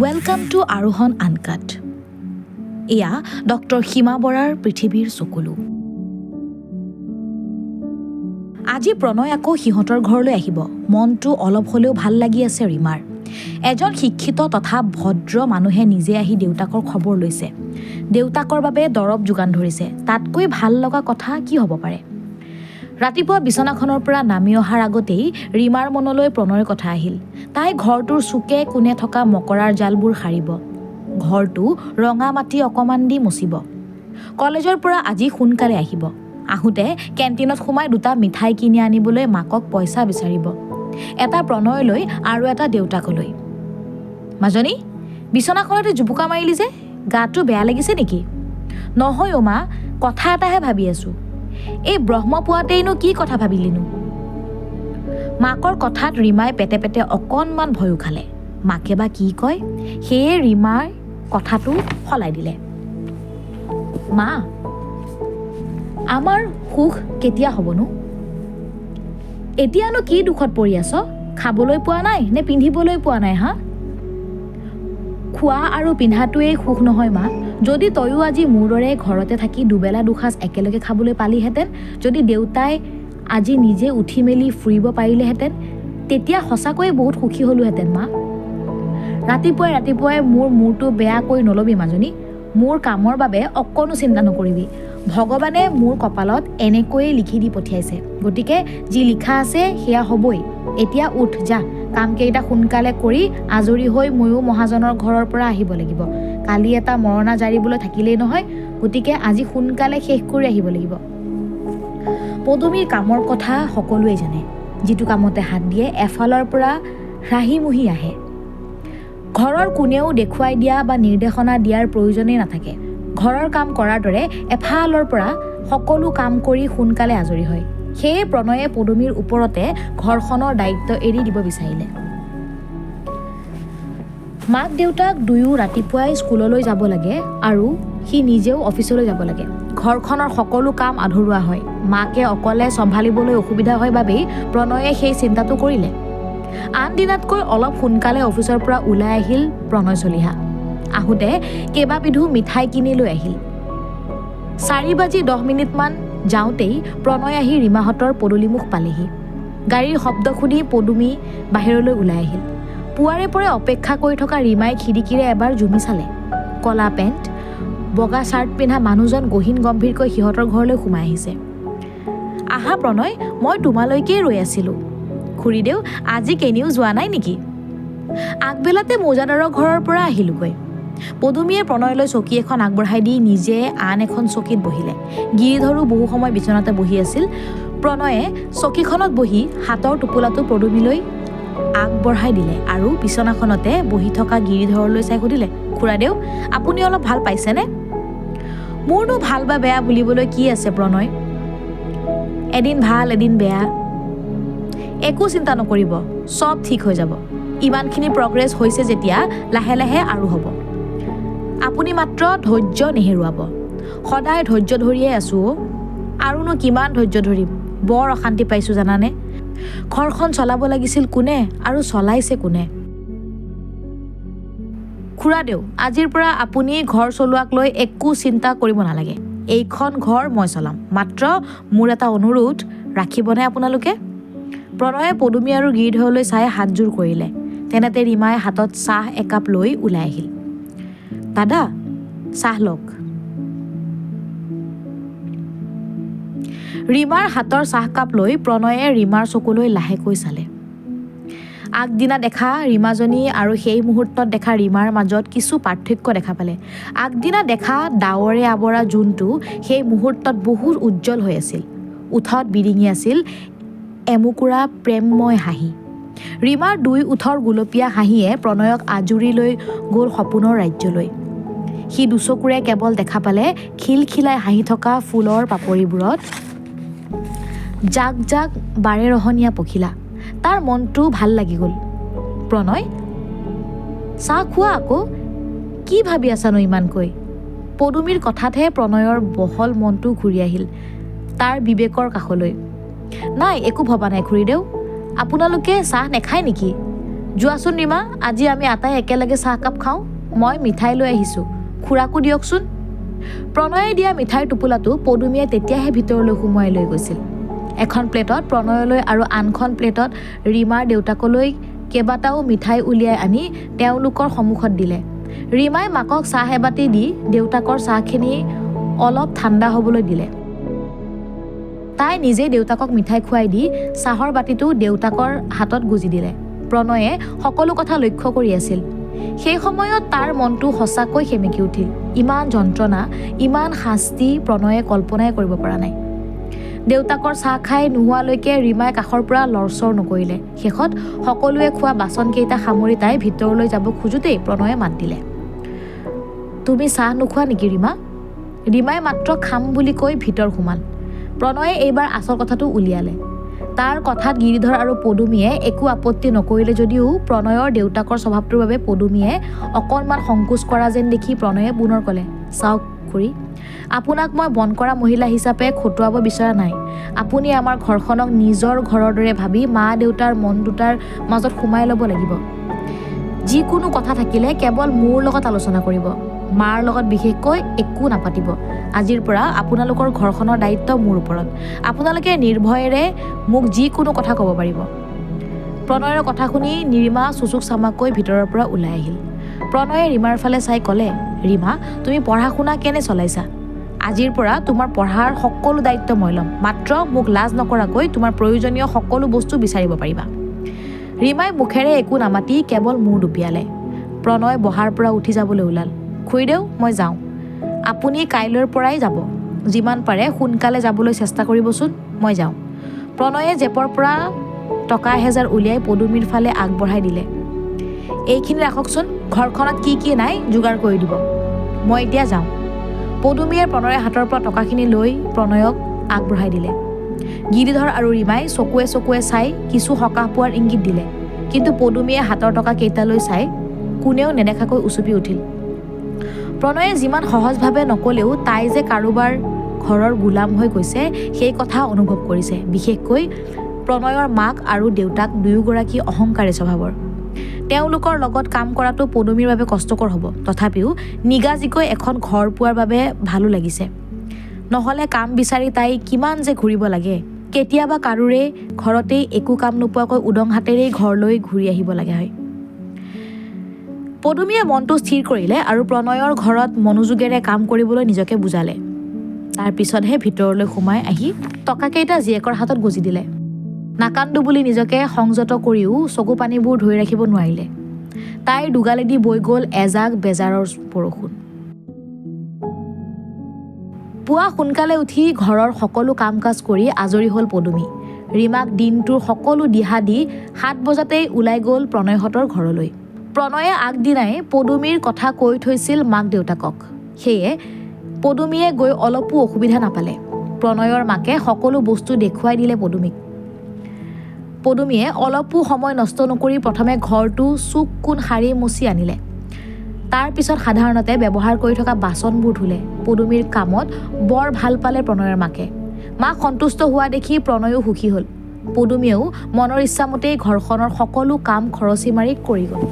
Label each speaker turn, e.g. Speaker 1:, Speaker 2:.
Speaker 1: Welcome to Arohan Uncut. এয়া doctor সীমা বৰাৰ পৃথিৱীৰ চকুলো। আজি প্ৰণয় আকৌ সিহঁতৰ ঘৰলৈ আহিব। মনটো অলপ হ'লেও ভাল লাগি আছে ৰীমাৰ। এজন শিক্ষিত তথা ভদ্ৰ মানুহে নিজে আহি দেউতাকৰ খবৰ লৈছে, দেউতাকৰ বাবে দৰৱ যোগান ধৰিছে। তাতকৈ ভাল লগা কথা কি হ'ব পাৰে? ৰাতিপুৱা বিছনাখনৰ পৰা নামি অহাৰ আগতেই ৰীমাৰ মনলৈ প্ৰণয়ৰ কথা আহিল। তাই ঘৰটোৰ চুকে কোণে থকা মকৰাৰ জালবোৰ সাৰিব, ঘৰটো ৰঙা মাটি অকণমান দি মচিব। কলেজৰ পৰা আজি সোনকালে আহিব। আহোঁতে কেণ্টিনত সোমাই দুটা মিঠাই কিনি আনিবলৈ মাকক পইচা বিচাৰিব, এটা প্ৰণয়লৈ আৰু এটা দেউতাকলৈ। মাজনী, বিছনাখনতে জুপুকা মাৰিলি যে, গাটো বেয়া লাগিছে নেকি? নহয় অ' মা, কথা এটাহে ভাবি আছোঁ। এই ব্ৰহ্মপুৱাতেইনো কি কথা ভাবিলিনো? মাকৰ কথাত ৰীমাই পেটে পেটে অকণমান ভয়ো খালে। মাকে বা কি কয়, সেয়ে ৰীমাই কথাটো সলাই দিলে। মা, আমাৰ সুখ কেতিয়া হ'বনো? এতিয়ানো কি দুখত পৰি আছ? খাবলৈ পোৱা নাই নে পিন্ধিবলৈ পোৱা নাই? হা, খোৱা আৰু পিন্ধাটোৱেই সুখ নহয় মা। যদি তয়ো আজি মোৰ দৰে ঘৰতে থাকি দুবেলা দুসাঁজ একেলগে খাবলৈ পালিহেঁতেন, যদি দেউতাই আজি নিজে উঠি মেলি ফুৰিব পাৰিলেহেঁতেন, তেতিয়া সঁচাকৈয়ে বহুত সুখী হ'লোহেঁতেন মা। ৰাতিপুৱাই ৰাতিপুৱাই মোৰ মূৰটো বেয়া কৰি নল'বি মাজনী। মোৰ কামৰ বাবে অকণো চিন্তা নকৰিবি। ভগৱানে মোৰ কপালত এনেকৈয়ে লিখি দি পঠিয়াইছে, গতিকে যি লিখা আছে সেয়া হ'বই। এতিয়া উঠ, যা, কামকেইটা সোনকালে কৰি আজৰি হৈ ময়ো মহাজনৰ ঘৰৰ পৰা আহিব লাগিব। কালি এটা মৰণা জাৰিবলৈ থাকিলেই নহয়, গতিকে আজি সোনকালে শেষ কৰি আহিব লাগিব। পদুমীৰ কামৰ কথা সকলোৱে জানে। যিটো কামতে হাত দিয়ে এফালৰ পৰা হ্ৰাহিমুহি আহে। ঘৰৰ কোনেও দেখুৱাই দিয়া বা নিৰ্দেশনা দিয়াৰ প্ৰয়োজনেই নাথাকে। ঘৰৰ কাম কৰাৰ দৰে এফালৰ পৰা সকলো কাম কৰি সোনকালে আজৰি হয়। সেয়ে প্ৰণয়ে পদুমীৰ ওপৰতে ঘৰখনৰ দায়িত্ব এৰি দিব বিচাৰিলে। মাক দেউতাক দুয়ো ৰাতিপুৱাই স্কুললৈ যাব লাগে আৰু সি নিজেও অফিচলৈ যাব লাগে। ঘৰখনৰ সকলো কাম আধৰুৱা হয়। মাকে অকলে চম্ভালিবলৈ অসুবিধা হয় বাবেই প্ৰণয়ে সেই চিন্তাটো কৰিলে। আন দিনাতকৈ অলপ সোনকালে অফিচৰ পৰা ওলাই আহিল প্ৰণয় চলিহা। আহোঁতে কেইবাবিধো মিঠাই কিনি লৈ আহিল। 4:10 যাওঁতেই প্ৰণয় আহি ৰীমাহঁতৰ পদূলিমুখ পালেহি। গাড়ীৰ শব্দ শুনি পদুমী বাহিৰলৈ ওলাই আহিল। পুৱাৰে পৰাই অপেক্ষা কৰি থকা ৰীমাই খিৰিকীৰে এবাৰ জুমি চালে। ক'লা পেণ্ট, বগা চাৰ্ট পিন্ধা মানুহজন গহীন গম্ভীৰকৈ সিহঁতৰ ঘৰলৈ সোমাই আহিছে। আহা প্ৰণয়, মই তোমালৈকেই ৰৈ আছিলোঁ। খুৰীদেউ আজি কেনিও যোৱা নাই নেকি? আগবেলাতে মৌজাদাৰৰ ঘৰৰ পৰা আহিলোগৈ। পদুমীয়ে প্ৰণয়লৈ চকী এখন আগবঢ়াই দি নিজে আন এখন চকীত বহিলে। গিৰিধৰো বহু সময় বিচনাতে বহি আছিল। প্ৰণয়ে চকীখনত বহি হাতৰ টোপোলাটো পদুমীলৈ আগবঢ়াই দিলে আৰু বিচনাখনতে বহি থকা গিৰিধৰলৈ চাই সুধিলে, খুৰাদেউ, আপুনি অলপ ভাল পাইছেনে? মোৰনো ভাল বা বেয়া বুলিবলৈ কি আছে প্ৰণয়? এদিন ভাল এদিন বেয়া। একো চিন্তা নকৰিব, চব ঠিক হৈ যাব। ইমানখিনি প্ৰগ্ৰেছ হৈছে যেতিয়া লাহে লাহে আৰু হ'ব। আপুনি মাত্ৰ ধৈৰ্য নেহেৰুৱাব। সদায় ধৈৰ্য ধৰিয়ে আছোঁ অ'। আৰুনো কিমান ধৈৰ্য ধৰিম? বৰ অশান্তি পাইছোঁ জানানে? ঘৰখন চলাব লাগিছিল কোনে আৰু চলাইছে কোনে? খুৰাদেউ, আজিৰ পৰা আপুনি ঘৰ চলোৱাক লৈ একো চিন্তা কৰিব নালাগে। এইখন ঘৰ মই চলাম। মাত্ৰ মোৰ এটা অনুৰোধ ৰাখিবনে আপোনালোকে? প্ৰণয়ে পদুমী আৰু গিৰিধৰলৈ চাই হাতযোৰ কৰিলে। তেনেতে ৰীমাই হাতত চাহ একাপ লৈ ওলাই আহিল। দাদা, চাহ লওক। ৰীমাৰ হাতৰ চাহকাপ লৈ প্ৰণয়ে ৰীমাৰ চকুলৈ লাহেকৈ চালে। আগদিনা দেখা ৰীমাজনী আৰু সেই মুহূৰ্তত দেখা ৰীমাৰ মাজত কিছু পাৰ্থক্য দেখা পালে। আগদিনা দেখা ডাৱৰে আৱৰা জোনটো সেই মুহূৰ্তত বহুত উজ্জ্বল হৈ আছিল। ওঁঠত বিৰিঙি আছিল এমুকুৰা প্ৰেমময় হাঁহি। ৰীমাৰ দুই ওঁঠৰ গুলপীয়া হাঁহিয়ে প্ৰণয়ক আঁজুৰি লৈ গ'ল সপোনৰ ৰাজ্যলৈ। সি দুচকুৰে কেৱল দেখা পালে খিলখিলাই হাঁহি থকা ফুলৰ পাপৰিবোৰত জাক জাক বাৰেৰহণীয়া পখিলা। তাৰ মনটো ভাল লাগি গ'ল। প্ৰণয়, চাহ খোৱা আকৌ, কি ভাবি আছানো ইমানকৈ? পদুমীৰ কথাতহে প্ৰণয়ৰ বহল মনটো ঘূৰি আহিল তাৰ বিবেকৰ কাষলৈ। নাই, একো ভবা নাই খুৰীদেউ। আপোনালোকে চাহ নাখায় নেকি? যোৱাচোন ৰীমা, আজি আমি আটাই একেলগে চাহকাপ খাওঁ। মই মিঠাই লৈ আহিছোঁ, খুৰাকো দিয়কচোন। প্ৰণয়ে দিয়া মিঠাইৰ টোপোলাটো পদুমীয়ে তেতিয়াহে ভিতৰলৈ সুমুৱাই লৈ গৈছিল। এখন প্লেটত প্ৰণয়লৈ আৰু আনখন প্লেটত ৰীমাৰ দেউতাকলৈ কেইবাটাও মিঠাই উলিয়াই আনি তেওঁলোকৰ সন্মুখত দিলে। ৰীমাই মাকক চাহ এবাতি দি দেউতাকৰ চাহখিনি অলপ ঠাণ্ডা হ'বলৈ দিলে। তাই নিজেই দেউতাকক মিঠাই খুৱাই দি চাহৰ বাতিটো দেউতাকৰ হাতত গুজি দিলে। প্ৰণয়ে সকলো কথা লক্ষ্য কৰি আছিল। সেই সময়ত তাৰ মনটো সঁচাকৈ সেমেকি উঠিল। ইমান যন্ত্ৰণা, ইমান শাস্তি প্ৰণয়ে কল্পনাই কৰিব পৰা নাই। দেউতাকৰ চাহ খাই নোহোৱালৈকে ৰীমাই কাষৰ পৰা লৰচৰ নকৰিলে। শেষত সকলোৱে খোৱা বাচনকেইটা সামৰি তাই ভিতৰলৈ যাব খোজোঁতেই প্ৰণয়ে মাত দিলে, তুমি চাহ নোখোৱা নেকি ৰীমা? ৰীমাই মাত্ৰ খাম বুলি কৈ ভিতৰ সোমাল। প্ৰণয়ে এইবাৰ আচল কথাটো উলিয়ালে। তাৰ কথাত গিৰিধৰ আৰু পদুমীয়ে একো আপত্তি নকৰিলে যদিও প্ৰণয়ৰ দেউতাকৰ স্বভাৱটোৰ বাবে পদুমীয়ে অকণমান সংকোচ কৰা যেন দেখি প্ৰণয়ে পুনৰ ক'লে, চাওক খুৰী, আপোনাক মই বনকৰা মহিলা হিচাপে খটুৱাব বিচৰা নাই। আপুনি আমাৰ ঘৰখনক নিজৰ ঘৰৰ দৰে ভাবি মা দেউতাৰ মন দুটাৰ মাজত সোমাই ল'ব লাগিব। যিকোনো কথা থাকিলে কেৱল মোৰ লগত আলোচনা কৰিব, মাৰ লগত বিশেষকৈ একো নাপাতিব। আজিৰ পৰা আপোনালোকৰ ঘৰখনৰ দায়িত্ব মোৰ ওপৰত। আপোনালোকে নিৰ্ভয়েৰে মোক যিকোনো কথা ক'ব পাৰিব। প্ৰণয়ৰ কথা শুনি ৰীমা চুচুক চামাকৈ ভিতৰৰ পৰা ওলাই আহিল। প্ৰণয়ে ৰীমাৰ ফালে চাই ক'লে, ৰীমা, তুমি পঢ়া শুনা কেনে চলাইছা? আজিৰ পৰা তোমাৰ পঢ়াৰ সকলো দায়িত্ব মই ল'ম। মাত্ৰ মোক লাজ নকৰাকৈ তোমাৰ প্ৰয়োজনীয় সকলো বস্তু বিচাৰিব পাৰিবা। ৰীমাই মুখেৰে একো নামাতি কেৱল মূৰ দুপিয়ালে। প্ৰণয় বহাৰ পৰা উঠি যাবলৈ ওলাল। খুৰীদেউ, মই যাওঁ। আপুনি কাইলৈৰ পৰাই যাব। যিমান পাৰে সোনকালে যাবলৈ চেষ্টা কৰিবচোন। মই যাওঁ। প্ৰণয়ে জেপৰ পৰা টকা 1000 উলিয়াই পদুমীৰ ফালে আগবঢ়াই দিলে। এইখিনি ৰাখকচোন, ঘৰখনত কি কি নাই যোগাৰ কৰি দিব। মই এতিয়া যাওঁ। পদুমীয়ে প্ৰণয়ৰ হাতৰ পৰা টকাখিনি লৈ প্ৰণয়ক আগবঢ়াই দিলে। গিৰিধৰ আৰু ৰীমাই চকুৱে চকুৱে চাই কিছু সকাহ পোৱাৰ ইংগিত দিলে। কিন্তু পদুমীয়ে হাতৰ টকা কেইটালৈ চাই কোনেও নেদেখাকৈ উচুপি উঠিল। প্ৰণয়ে যিমান সহজভাৱে নক'লেও তাই যে কাৰোবাৰ ঘৰৰ গোলাম হৈ গৈছে সেই কথা অনুভৱ কৰিছে। বিশেষকৈ প্ৰণয়ৰ মাক আৰু দেউতাক দুয়োগৰাকী অহংকাৰী স্বভাৱৰ। তেওঁলোকৰ লগত কাম কৰাটো পদুমীৰ বাবে কষ্টকৰ হ'ব। তথাপিও নিগাজিকৈ এখন ঘৰ পোৱাৰ বাবে ভালো লাগিছে। নহ'লে কাম বিচাৰি তাই কিমান যে ঘূৰিব লাগে। কেতিয়াবা কাৰোৰে ঘৰতেই একো কাম নোপোৱাকৈ উদং হাতেৰেই ঘৰলৈ ঘূৰি আহিব লগা হয়। পদুমীয়ে মনটো স্থিৰ কৰিলে আৰু প্ৰণয়ৰ ঘৰত মনোযোগেৰে কাম কৰিবলৈ নিজকে বুজালে। তাৰ পিছতহে ভিতৰলৈ সোমাই আহি টকাকেইটা জীয়েকৰ হাতত গুজি দিলে। নাকান্দো বুলি নিজকে সংযত কৰিও চকু পানীবোৰ ধৰি ৰাখিব নোৱাৰিলে। তাইৰ দুগালেদি বৈ গ'ল এজাক বেজাৰৰ বৰষুণ। পুৱা সোনকালে উঠি ঘৰৰ সকলো কাম কাজ কৰি আজৰি হ'ল পদুমী। ৰীমাক দিনটোৰ সকলো দিহা দি 7 বজাতেই ওলাই গ'ল প্ৰণয়হঁতৰ ঘৰলৈ। প্ৰণয়ে আগদিনাই পদুমীৰ কথা কৈ থৈছিল মাক দেউতাকক। সেয়ে পদুমীয়ে গৈ অলপো অসুবিধা নাপালে। প্ৰণয়ৰ মাকে সকলো বস্তু দেখুৱাই দিলে পদুমীক। পদুমীয়ে অলপো সময় নষ্ট নকৰি প্ৰথমে ঘৰটো চুক কোণ সাৰি মুচি আনিলে। তাৰ পিছত সাধাৰণতে ব্যৱহাৰ কৰি থকা বাচনবোৰ ধুলে। পদুমীৰ কামত বৰ ভাল পালে প্ৰণয়ৰ মাকে। মাক সন্তুষ্ট হোৱা দেখি প্ৰণয়ো সুখী হ'ল। পদুমীয়েও মনৰ ইচ্ছামতেই ঘৰখনৰ সকলো কাম খৰচী মাৰি কৰি গ'ল।